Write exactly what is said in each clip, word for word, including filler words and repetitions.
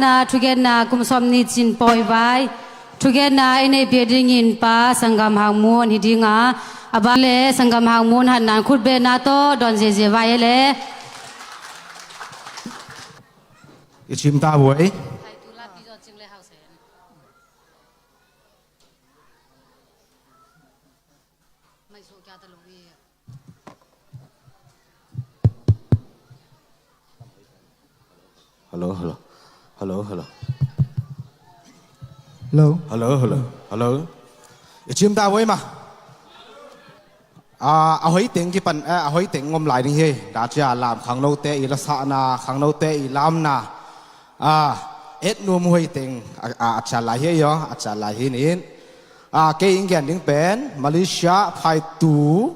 Na thugenna kum sawm ni cin pawi vai thugenna i neih pia dingin Pa Sanggam Hang Mun hi dinga, a bang le Sanggam Hang Mun hatnan khutbetna tawh dawn ziazia vai e le. I cim ta buai. Hello, hello. Hello, hello. Hello. Hello, hello. Hello. I cim ta buai ma. Ah, a hoi teng kipan, eh, a hoi teng ngom lai ding hi. Dacia lam khangnote i lasahna, khangnote i lamna. Ah, et nuam hoi teng a, a, a cial lai hi yo, a cial lai hi nin. Ah, kei in gen ding pen Malaysia phaitu,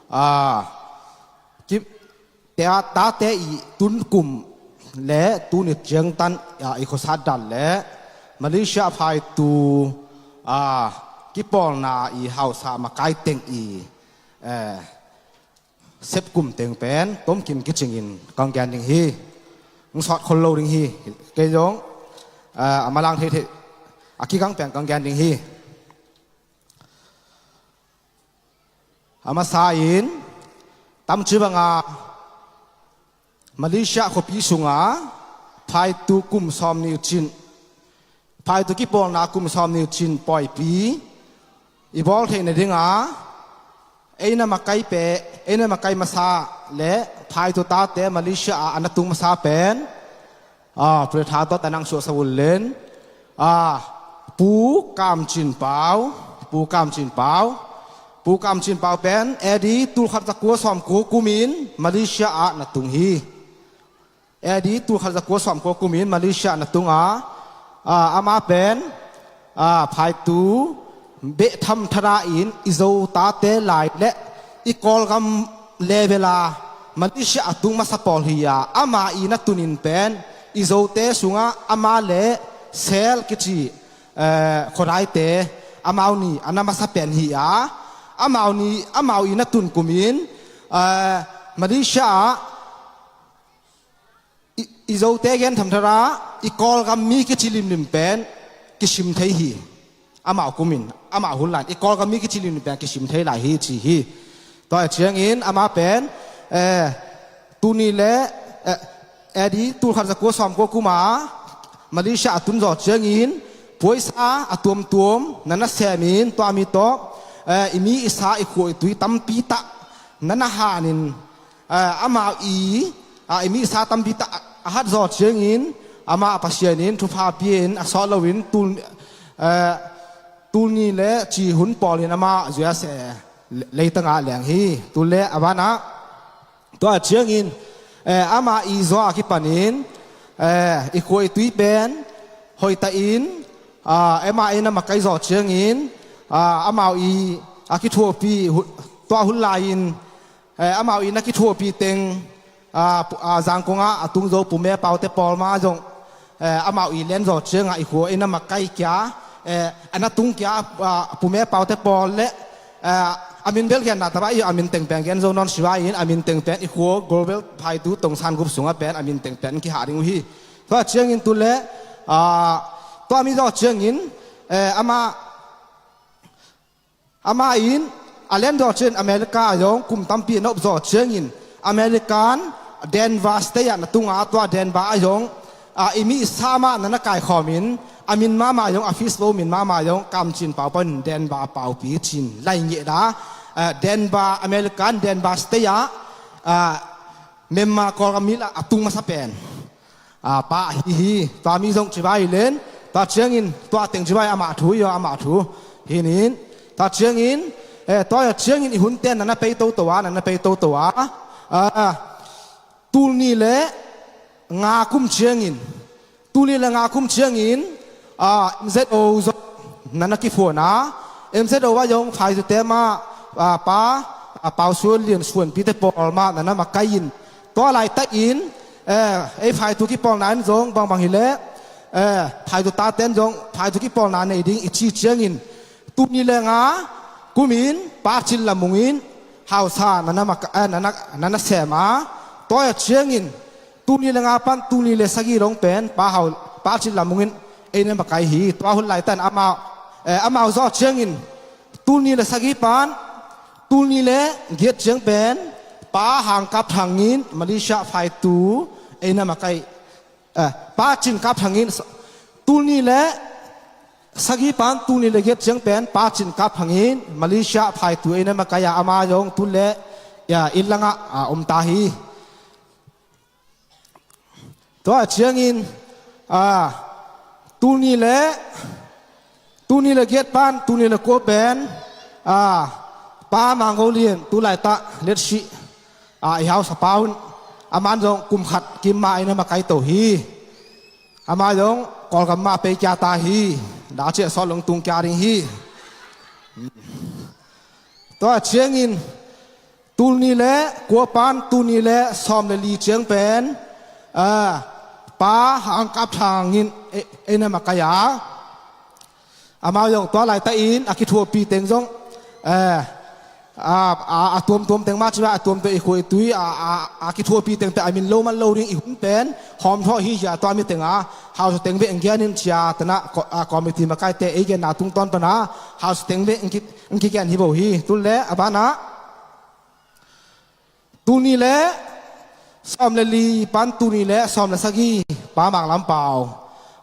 ah, ki, tea, tate i tun kum le tuni ciangtan, ah, i khosat dan le Malaysia phaitu, ah, kipawlna i hausa makai teng i, eh, sepkum teng pen tomkim kicingin kang gen ding hi. Ng sawt khol lo ding hi. Kei zong, ah, a malang theithei a kikang pen kang gen ding hi. A masa in tamci banga Malaysia khuapi sunga phaitu kum sawm ni uh cin, phaitu kipawlna kum sawm ni uh cin pawipi i bawl theihna dinga, ei na makai pe, ei na makai masa le phaitu tate Malaysia ah a na tung masa pen, ah, pulitha tawh tanang suahsa ul len, ah, Pu Kam Cin Pau, Pu Kam Cin Pau, Pu Kam Cin Pau pen A D tulkhat zakua sawmkua kumin Malaysia ah na tung hi. A D tulkhat zakua sawmkua kumin Malaysia na tunga, ah, ama pen, ah, phaitu beh tham thara in i Zo tate lai le i Kawlgam level a Malaysia a tung masa pawl hi a, ama i na tunin pen i Zote sungah ama le Sel kici, eh, khuadaite amau ni a na masa pen hi a, amau ni, amau i na tun kumin, eh, Malaysia ah i, i Zote gen thamthara i Kawlgam mi kici limlim pen kisim thei hi. Amau kumin, amau hun lai i Kawlgam mi kici limlim pen kisim thei lai hi ci hi. Tua ciangin ama pen, eh, tuni le, eh, A D tulkhat zakua sawmkua kuma Malaysia a tun zawh ciangin puaisa a tuamtuam na na semin tua mi tawh, eh, i mi i sa i khua i tui tampi tah na na hanin, eh, amau i, ah, i mi sa tampi tah a hat zawh ciangin, amah Pasian in thupha pia in a sawt loin tul, eh, tul ni le ci hun pawlin amah zuia se leitangah leng hi. Tul le a vanah tua ciangin, eh, amah i zaw a kipanin, eh, i khua i tui pen hoitahin, ah, amah i na makai zawh ciangin, ah, amau i a kithuapi hu-, tua hun lai-in, eh, amau i na kithuapi teng, ah, pu-, ah, Zangkong ah a tung zo Pu Me Paute pawl ma zong, eh, amau i len zawh ciangah i khua i na makai kia, eh, a na tung kia, ah, Pu Me Paute pawl le, eh, a min bel genna taba i a min teng pen gen zo nawn sivai in a min teng pen i khua Global Phaitu Tongsan Group sungah pen a min teng pen kihah ding uh hi. Tua ciangin tu le, ah, tua mi zawh ciangin, eh, amah Amah in a len zawh ciangin America a zong kum tampi a nop zawh ciangin American Denver State ah na tunga tua Denver a zong, ah, i mi i sa mah na na kaikhawmin a min mahmah zong a Facebook min mahmah zong Kam Cin Pau pan Denver Paupi Cin lai ngeh da, ah, Denver American Denver State ah, ah, Myanmar Kawlgam mi lah a tung masa pen. Ah, pa hi hi, tua mi zong cibai len, tua ciangin, tua teng cibai amah thu, yo amah thu. Hi nin, tua ciangin, eh, tua ciangin i hun ten na na pei toto a, na na pei toto a. Ah, tul ni le nga kum ciangin, tul ni le nga kum ciangin, ah, M Z O zong na na kiphuan a, M Z O a zong phai tu te ma, ah, pa, ah, Pau Suan Lian Suan pi te pawl ma na na makai in, tua laitak in, eh, ei phaitu kipawlna in zong bangbang hileh, eh, phaitu taten zong phaitu kipawlna nei ding i ci ciangin, tul ni le nga kumin Pa Cin Lam Mung in hausa na na maka-, eh, na na, na na sem a, tua ciangin tul ni le nga pan tul ni le sagih dong pen Pa Hau, Pa Cin Lam Mung in ei na makai hi. Tua hun laitakin amau, eh, amau zawh ciangin tul nih le sagih pan tul nih le giat ciang pen Pa Hang Kap Thang in Malaysia phaitu ei na makai. Eh, Pa Cin Kap Thang in s-, tul nih le sagih pan tul nih le giat ciang pen Pa Cin Kap Thang in Malaysia phaitu ei na makai a, ama zong tul le, ya, inn langah, ah, om ta hi. Tua ciangin, ah, tul nih le, tul nih le giat pan tul nih le kua pen, ah, Pa Mang Go Lian tu laitah letsi, ah, i hausa pa un, aman zong kum khat kim mah ei na makai to hi. Ama zong Kawlgam mah pei kia ta hi. Daci a sawt long tung kia ding hi. Tua ciangin tul nih le kua pan tul nih le sawm le li ciang pen, ah, Pa Hang Kap Thang in ei, ei na makai a. Amau zong tua laitakin a kithuahpih teng zong, eh, a, a, a tuamtuam teng mah ci mah, a tuamtuam i khua i tui, a, a, a kithuahpih teng pen a min lo man lo ding i hun pen hawmthawh hi hi a, tua mi teng a hausa teng bek ong gen in ci a, tanah ko-, a, committee makaite ei genna tungtawn pana hausa teng bek ong ki, ong kigen hi bo hi. Tul le a banah tul nih le sawm le li pan tul nih le sawm le sagih Pa Mang Lam Pau,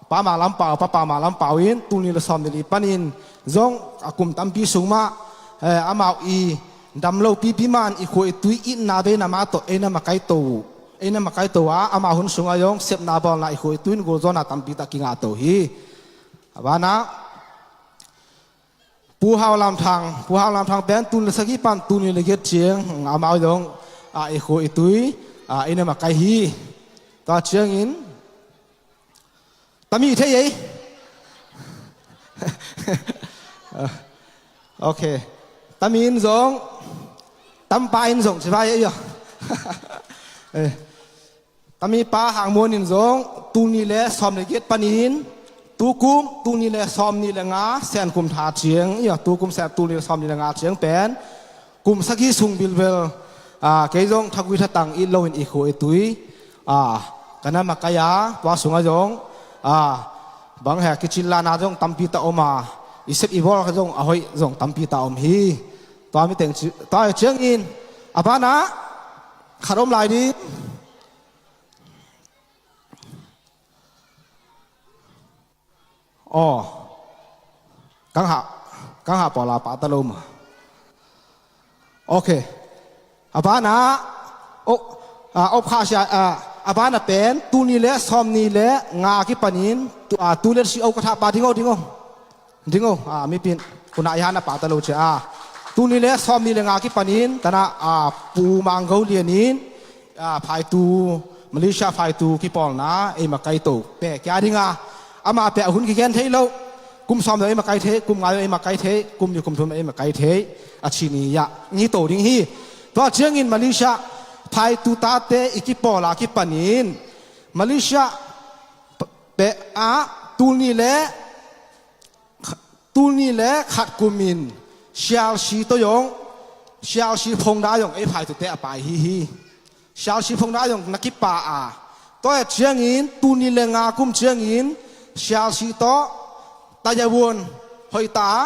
Pa Mang Lam Pau, Pa Pa Mang Lam Pau in tul nih le sawm le li panin zong a kum tampi sung mah, eh, amau i dam lo pipi man i khua i tui itna beina mah tawh ei na makai to, ei na makai to a, amau hun sungah zong sepna bawlna i khua i tui in gulzawhna tampi tak kingah to hi. A banah Pu Hau Lam Thang, Pu Hau Lam Thang pen tul nih le sagih pan tul nih le giat ciang amau zong, ah, i khua i tui, ah, ei na makai hi. Tua ciangin tami thei ei. Ok. Tami in zong, tampa in zong ci vai ei a. Eh. Tami Pa Hang Muan in zong tul nih le sawm le giat panin tukum tul nih le sawm nih le nga Senkum tha ciang, ia, tukum Sen, tul nih le sawm nih le nga ciang pen kum sagih sung bilbel, ah, kei zong thagui thatang it loin i khua i tui, ah, ka na makai a, tua sungah zong, ah, bang he kicin lana zong tampi ta om a, i sep i bawl kha zong a hoih zong tampi ta om hi. Tua mi teng ci, tua ciangin a banah khat om lai ding. Aw. Kang ha, kang ha pawla pata lo ma. Ok. A banah, oh, ah, op kha sia, ah, a banah pen tul nih le sawm nih le nga kipanin tu, ah, tu le si o ka thah pa ding o, ding o. Ding o, ah, mipin, kuna i hana pata lo cia, ah. Tul nih le sawm nih le nga kipanin, tanah, ah, Pu Mang Go Lian in, ah, phaitu, Malaysia phaitu kipawlna ei makai to pek kia ding a. Amah pek a hun kigen thei lo. Kum sawm lo ei makai thei, kum nga lo ei makai thei, kum li kum thum ei makai thei. A ci ni ya, ngi to ding hi. Tua ciangin Malaysia phaitu tate i kipawl a kipanin Malaysia pek a tul nih le tul nih le khat kumin C R C tawh zong, C R C phongda zong ei phaitute a pai hi hi. C R C phongda zong na kipa a. Tua ciangin tul nih le nga kum ciangin C R C tawh tayavuan hoih ta a,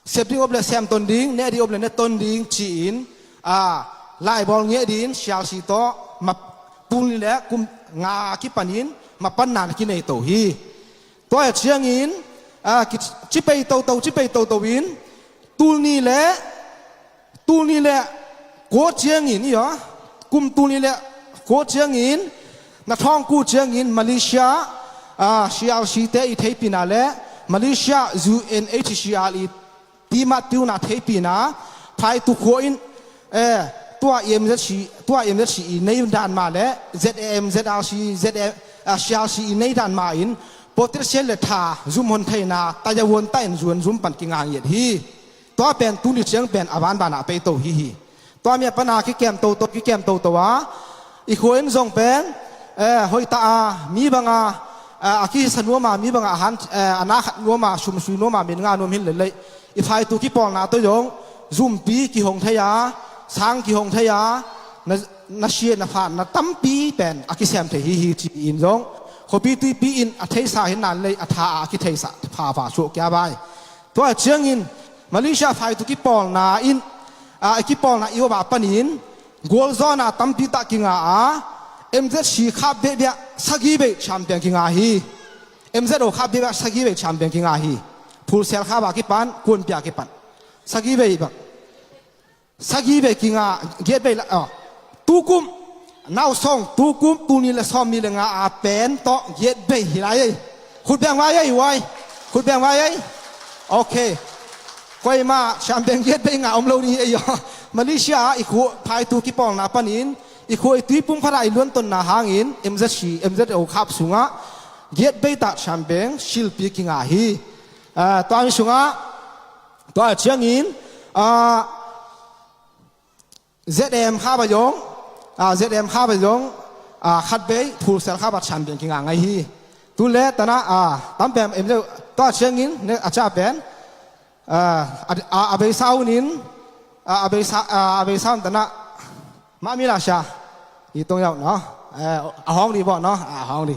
sep ding op le sem ton ding, neh ding op le neh ton ding ci-in, a, laibawl ngeh ding C R C tawh map, tul nih le kum nga kipanin mapanna na kinei to hi. Tua hi ciangin, a, ki, ci pei toto, ci pei toto in, tul nih le, tul nih le kua ciangin, i aw, kum tul nih le kua ciangin, na thawng ku ciangin, Malaysia, a, C R C te i theihpihna le, Malaysia U N H C R i pi mat piuna theihpihna, phaitu khua in, eh, tua M Z C, tua M Z C i nei dan mah le, Z A M, Z R C, Z A M, ah, C R C i nei dan mah in, potential le tha, zum hon theihna, tayavuan ta in zuan zum pan kinga ngiat hi. Tua pen tul nih ciang pen a banban a pei to hi hi. Tua mi a pana kikem toto, kikem toto a, i khua in zong pen, eh, hoih ta a, mi banga, eh, a kisa nuam a, mi banga a han, eh, a na khat nuam a, sumsui nuam a, min nga nuam hin lelei. I phaitu kipawlna tawh zong, zumpi kihong thei a, sang kihong thei a, na, na sia, na phat, na tampi pen, a kisem thei hi hi ci-in zong, Khuapi tuipi in a theisa hi nan lei a tha a kitheisa pha pha suah kia vai. Tua ciangin Malaysia phaitu kipawlna in, a, kipawlna i om a panin gualzawhna tampi tak kinga a, M Z C khap behbeh ah sagih bei champion kinga hi. M Z O khap behbeh ah sagih bei champion kinga hi. Phulsel khap a kipan, Kuanpia kipan. Sagih bei bang. Sagih bei kinga, giat bei la, oh. Tukum, nausong, tukum, tul nih le sawm nih le nga a pen tawh giat bei hi lai ei. Khut beng vai ei, uai. Khut beng vai ei. Ok. Koima, champion giat bei nga om lo ni ei, oh. Malaysia ah i khu phaitu kipawlna panin, i khu i tuipum khat ah i luantonna hangin, M Z C, M Z O khap sungah, giat bei tak champion, silpi kinga hi. Ah, tua mi sungah, tua ciangin, ah, Z M khap a zong, ah, Z M khap a zong, ah, khat bei, Phulsel khap a champion kinga ngai hi. Tu le tana, ah, tam pen em zeu, tua ciangin, ne, a ca pen, ah, a, a, a beisa unin, ah, a beisa, ah, a beisa un tana, mah mi la sia, i tong yau no, eh, a hong di bo no, a hong di,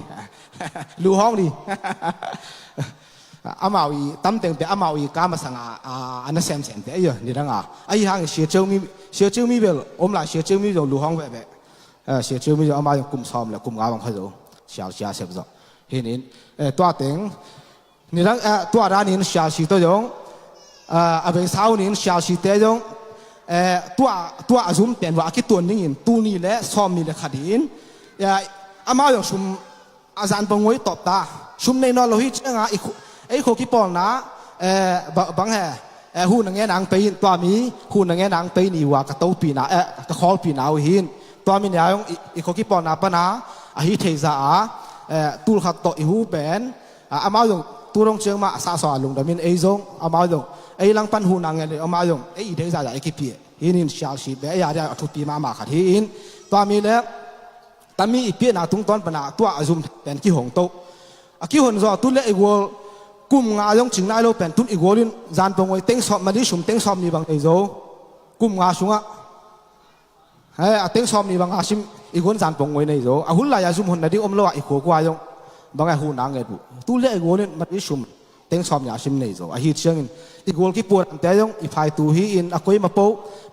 lu hong di. Amau i, tamteng pe amau i ka masang a, a, a na semsem te, ayo, ni dang a. Ahi hang Sia Ciu Mi, Sia Ciu Mi bel, om lai Sia Ciu Mi zong lu hong veve. Eh, Sia Ciu Mi zong amau zong kum sawm le kum nga bang kha zo. Sial sia sep zo. Hinin, eh, tua teng, ni dang, eh, tua danin sial si to zong, eh, a beisa unin sial si te zong, eh, tua, tua a zum pen va a kituan dingin, tul nih le sawm nih le khat in, eh, amau zong sum, a zan pongoi tawp ta. Sum nei nawn lo hi cianga, i khu, ei khua kipawlna, eh, ba-, bang he, eh, hun a ngen ang pei in, tua mi, hun a ngen ang pei ni ua ka topina, eh, ka khawlpina uh hin. Tua mi nia zong, i, i khua kipawlna pana, a hi thei za a, eh, tul khat tawh i hu pen, a, amau zong, tu dong ciang mah, a sa saw a lungdam in ei zong, amau zong, ei lang pan hun a ngen le, amau zong, ei i dei za za ei kipia. Hinin sial si be, ei a dia a thupi mahmah khat hi in. Tua mi le, tami i piahna tungtawn pana tua a zum pen kihong to. A kihon zaw tu le i gual kum nga zong cing nai lo pen tun i gual in zan pongoi teng sawm mali sum teng sawm nih bang nei zo. Kum nga sungah. He, a teng sawm nih bang a sim i gual zan pongoi nei zo. A hun lai a zum hon na ding om lo a i khua kua zong. Bang a hun a nget uh. Tu le i gual in mali sum teng sawm nih a sim nei zo. Ahi ciangin, i gual kipuan te zong, i phaitu hi in, a koi mapo,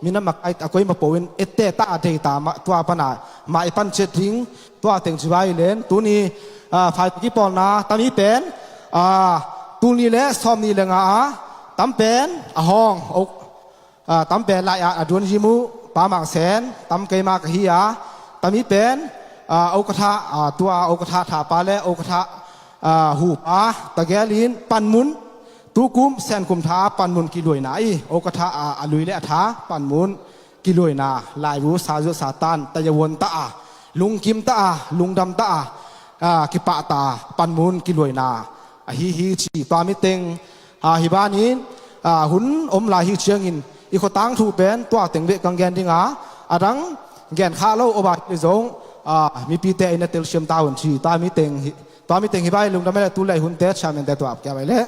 mina makai, a koi mapo in, ette ta a dei ta ma, tua pana, ma i pan chet ding, tua teng ci vai len, tuni, ah, phaitu kipawlna, tami pen, ah, tul nih le, sawm nih le nga a, tam pen, a hong, ok, ah, tam pen lai ah a duan hi mu, Pa Mang Sen, tam keima ka hi a, tami pen, ah, okatha, ah, tua okatha thapa le okatha, ah, hupa, tagelin, panmun, tukum, senkum tha, panmun kiluaina i, okatha, ah, a lui le a tha, panmun, kiluaina, laibu, sazu, satan, tayawon ta a, lungkim ta a, lungdam ta a, ah, kipah ta a, panmun, kiluaina, ahi hi ci, tua mi teng, ah, hi banin, ah, hun om lai hi ciangin, i khua tangthu pen, tua teng beh kang gen ding a, a dang gen kha lo, o ba hi zong, ah, mipite i na telsiam ta hun ci, tua mi teng hi, tua mi teng hi bai lungdam le tu le hunte, chairman te tua ap kia bai le.